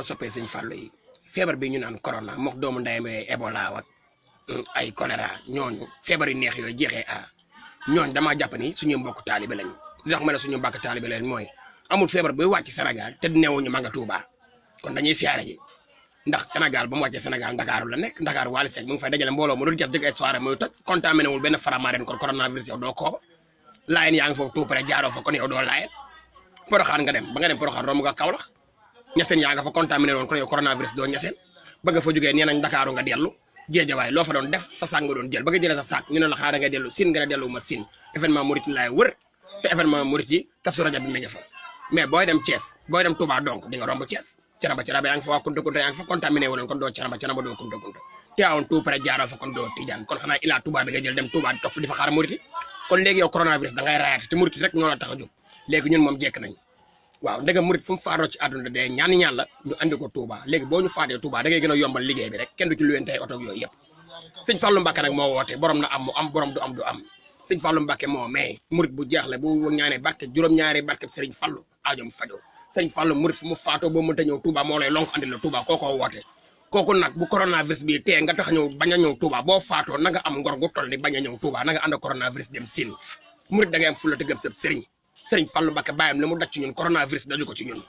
ana soppee sëñ Fallou yi feebar bi ñu naan corona mook doomu ndeyam Ebola ak ay choléra ñooñu feebar yu neex yooyu jeexee ñooñu damaa jàpp ni suñu mbokk taalibe lañu li tax ma ne suñu mbokk taalibe lañ mooy amul feebar buy wàcc Sénégal te neewuñu ma nga Touba kon dañuy siyaare ji ndax Sénégal ba mu wàccee Sénégal Ndakaaru la nekk Ndakaaru Wally Seck mu ngi fay dajale mbooloo mu dul jot dëgg ay soirée muy toj contaminé wul benn Faramaren kon coronavirus yow doo kooba laayeen yaa ngi foofu tout près jaaroo fa kon yow doo laayeen Poroxaan nga dem ba nga dem Poroxaan romb nga Kaolack ñaseen yaa nga fa contaminé woon kon yow coronavirus doo ñaseen ba nga fa jógee nee nañ Ndakaaru nga dellu Géejawaay loo fa doon def sa saak nga doon jël ba nga jëlee sa saak ñu ne la xaar nga dellu Sine nga ne dellu ma Sine événement murit laay wër te événement murit yi Kazu Rajab bi mi nga fa mais booy dem Thiès booy dem Touba donc di nga romb Thiès Canaba yaa ngi fa waa Kunta Kunta yaa ngi fa contaminé wu leen kon doo Canaba doo Kunta Kunta teewoon tout près jaaroo fa kon doo Tidiane kon xanaa ilaa Touba bi nga jël dem Touba di topp di fa xaar murit yi kon léegi yow coronavirus da ngay rayaate te murit rek ñoo la tax a jóg léegi ñun moom jekk nañ waaw ndegam murit fu mu faatoo ci àdduna de ñaan la ñu andi ko Touba léegi boo ñu faatee Touba da ngay gën a yombal liggéey bi rek kenn du ci luwente ay oto yooyu yëpp sëñ Fallou Mbacké nag moo woote borom na am mu am borom du am du am sëñ Fallou Mbacké moo mais murit bu jeexle bu ñaanee barke juróom-ñaari barke Serigne Fallou aajom fajo sëñ Fallou murit fu mu faatoo boo mënta ñëw Touba moo lay lonk andi la Touba kookoo woote kooku nag bu coronavirus bi tee nga tax ñëw bañ a ñëw Touba boo faatoo na nga am ngor gu toll ni bañ a ñëw Touba na nga ànd coronavirus dem Sine murit da ngay am fulla te gëm sab Serigne Fallou Mbacké bàyyam li mu daj ci ñun coronavirus daju ko ci ñun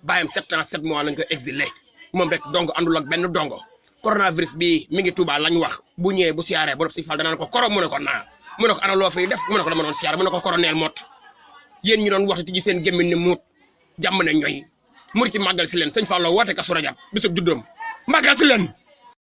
bàyyam 7 ans 7 mois lañ ko exilé moom rek dong àndul ak benn dongo coronavirus bi mi ngi Touba lañ wax bu ñëwee bu siyaaree borom sëñ Fall danaan ko koro mu ne ko naa mu ne ko ana loo fiy def mu ne ko dama doon siyaare mu ne ko koroneel mot yéen ñi doon waxtu ci seen gémmiñ ne muut jàmm ne ñooy murit ci màggal si leen sëñ Fall la woote Kazu Rajab bisub juddoom màggal si leen